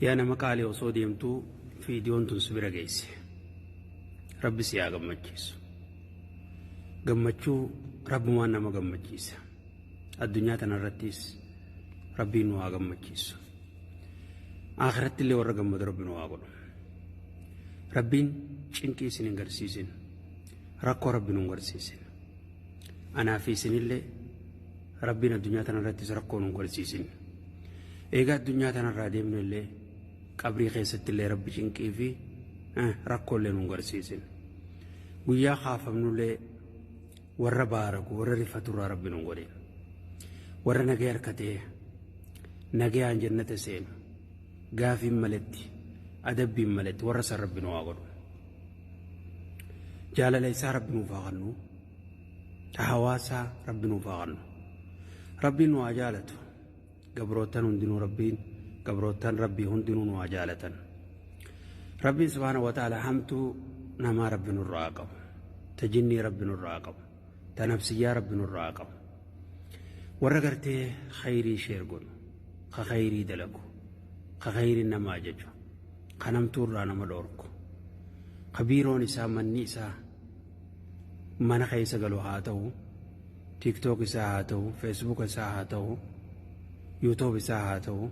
Yaa nama qaalii osoo deemtuu viidiyoon tun si bira geesse. Rabbi si haa gammachiisu. Gammachuu rabbumaan nama gammachiisa. Addunyaa tanarrattis rabbiin nu haa gammachiisu. Akhiratti illee warra gammadu rabbi nu haa godhu. Rabbiin cinqii isin hin garsiisin. Rakkoo rabbi nu hin garsiisin. Anaa fi isinillee rabbiin addunyaa tanarrattis rakkoo nu hin garsiisin. Egaa addunyaa tanarraa deemnu illee qabrii keessatti illee rabbi cinqii fi rakkoo illee nu hin garsiisin. Guyyaa kaafamnullee warra baaragu warra rifaturraa rabbi nu hin godhin. Warra nagaya harkatee nagayaan jannata seenu gaafiin maletti adabbiin maletti warra san rabbi nu haa godhu. Jaalala isaa rabbi nuuf haa kennu. Ta hawaasaa rabbi nuuf haa kennu. Rabbiin nu haa jaalatu. Gabroottan hundinuu rabbiin gabroottan rabbii hundinuu nu haa jaalatan. Rabbiin subhaana wa ta'ala hamtuu namaa rabbi nurraa haa qabu. Ta jinnii rabbi nurraa haa qabu. Ta nafsiyyaa rabbi nurraa haa qabu. Warra gartee khayrii share godhu, ka khayrii dalagu, ka khayriin nama ajaju, ka namtuurraa nama dhoorku, ka biiroon isaa manni isaa mana keessa galu haa ta'u, TikTok isaa haa ta'u, Facebook isaa haa ta'u, YouTube isaa haa ta'u,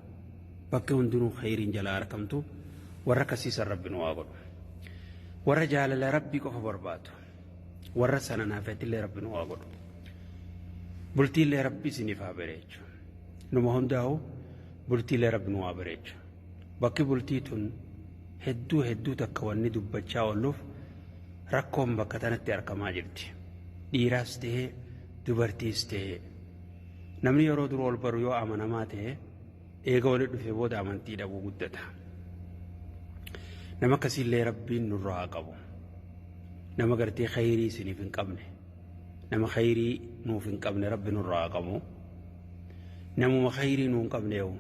bakki hundinuu khayriin jalaa argamtu warra akkasiisan rabbi nu haa godhu. Warra jaalala rabbii qofa barbaadu, warra sana naafetillee rabbi nu haa godhu. Bultiillee rabbi isiniif haa bareechu. Numa hundaa'u bultiillee rabbi nu haa bareechu. Bakki bultii tun hedduu hedduu takka wanni dubbachaa oolluuf rakkoon bakka tanatti argamaa jirti. Dhiiraas ta'ee dubartiis ta'ee namni yeroo dura ol baru yoo amanamaa ta'e eega walitti dhufee booda amantii dhabuu guddata. Nama akkasiillee rabbiin nurraa haa qabu. Nama gartee khayrii isiniif hin qabne. Nama khayrii nuuf hin qabne rabbi nurraa haa qabu. Namuma khayrii nuu hin qabne yoo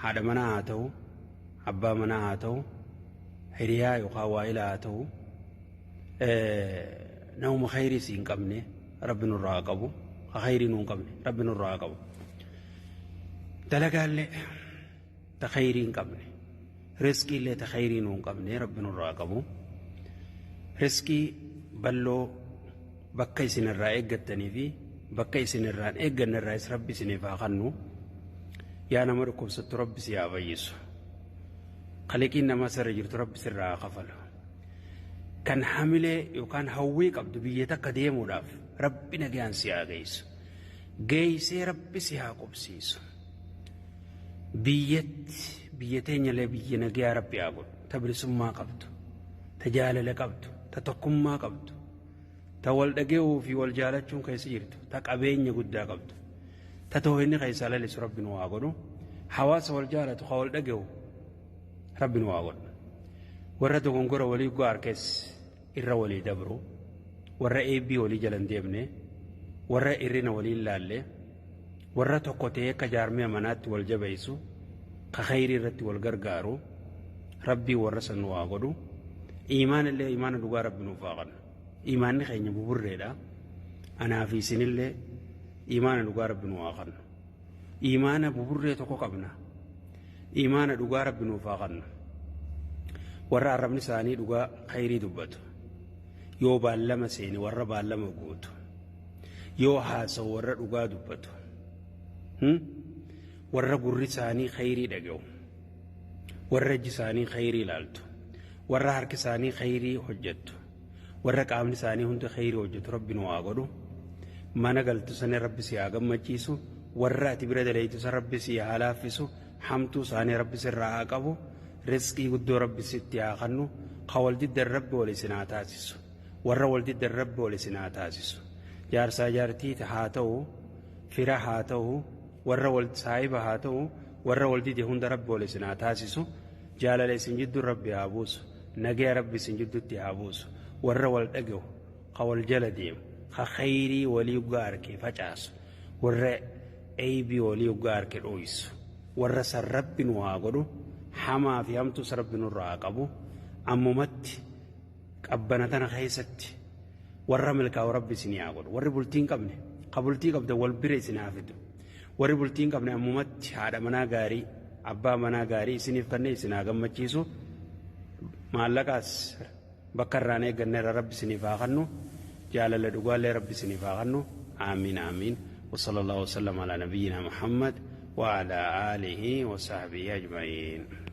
haadha manaa haa ta'u, abbaa manaa haa ta'u, hiriyaa yookaan waa'ila haa ta'u, namuma khayrii si hin qabne rabbi nurraa haa qabu. Ka khayrii nuu hin qabne rabbi nurraa haa qabu. Dalagaallee ta khayrii hin qabne, riskiillee ta khayrii nuu hin qabne rabbi nurraa haa qabu. Riskii balloo bakka isin irraa eeggattanii fi bakka isin irraa hin eegganne irraas rabbi isiniif haa kennu. Yaa nama dhukkubsattu rabbi si haa fayyisu. Kaliqiin namaa sirra jirtu rabbi sirraa haa kafalu. Kan hamilee yookaan hawwii qabdu biyya takka deemuudhaaf rabbi nagaan si haa geessu. Geessee rabbi si haa qubsiisu. Biyyatti biyya teenyallee biyya nagayaa rabbi haa godhu. Ta bilisummaa qabdu, ta jaalala qabdu, ta tokkummaa qabdu, ta wal dhaga'uu fi wal jaalachuun keessa jirtu, ta qabeenya guddaa qabdu, ta toohinni keessaa lalisu rabbi nu haa godhu. Hawaasa wal jaalatu ka wal dhaga'u rabbi nu haa godhu. Warra dogongora walii go'a harkees irra walii dabru, warra eebbii walii jala hin deemne, warra irrina walii hin laalle, warra tokko ta'ee akka jaarmiya manaatti wal jabeessu, ka khayrii irratti wal gargaaru, rabbii warra san nu haa godhu. Iimaan illee iimaana dhugaa rabbi nuuf haa kennu. Iimaanni keenya buburreedha. Anaa fi isinillee iimaana dhugaa rabbi nu haa kennu. Iimaana buburree tokko qabna. Iimaana dhugaa rabbi nuuf haa kennu. Warra arrabni isaanii dhugaa khayrii dubbatu. Yoo baallama seene warra baallama guutu. Yoo haasawu warra dhugaa dubbatu. Warra gurri isaanii khayrii dhaga'u. Warra iji isaanii khayrii ilaaltu. Warra harki isaanii khayrii hojjettu. Warra qaamni isaanii hundi khayrii hojjetu rabbi nu haa godhu. Mana galtu sana rabbi si haa gammachiisu. Warra ati bira daleeytu san rabbi si haa laaffisu. Hamtuu isaanii rabbi sirraa haa qabu. Rizqii guddoo rabbi sitti haa kennu. Ka wal diddan rabbi wal isin haa taasisu. Warra wal diddan rabbi wal isin haa taasisu. Jaarsaa jaartii haa ta'u, fira haa ta'u, warra wal saahiba haa ta'u, warra wal dide hunda rabbi wal isin haa taasisu. Jaalala isin jidduu rabbi haa buusu. Nagaya rabbi isin jidduutti haa buusu. Warra wal dhaga'u, ka wal jala deemu, ka khayrii walii ugaa harkee facaasu, warra eeybii walii ugaa harke dhooysu. Warra san rabbi nu haa godhu. Hamaa fi hamtuus rabbi nurraa haa qabu. Ammumatti qabbana tana keessatti warra milkaa'u rabbi isinii haa godhu. Warri bultii hin qabne, ka bultii qabda wal bira isin haa fidu. Warri bultii hin qabne ammumatti haadha manaa gaarii, Abbaa manaa gaarii isiniif kennee isin haa gammachiisu. Maallaqaas bakka irraan eegganne irra Rabbi isiniif haa kennu. Jaalala dhugaallee Rabbi isiniif haa kennu. Aamiin aamiin. وصلى الله وسلم على نبينا محمد وعلى آله وصحبه أجمعين.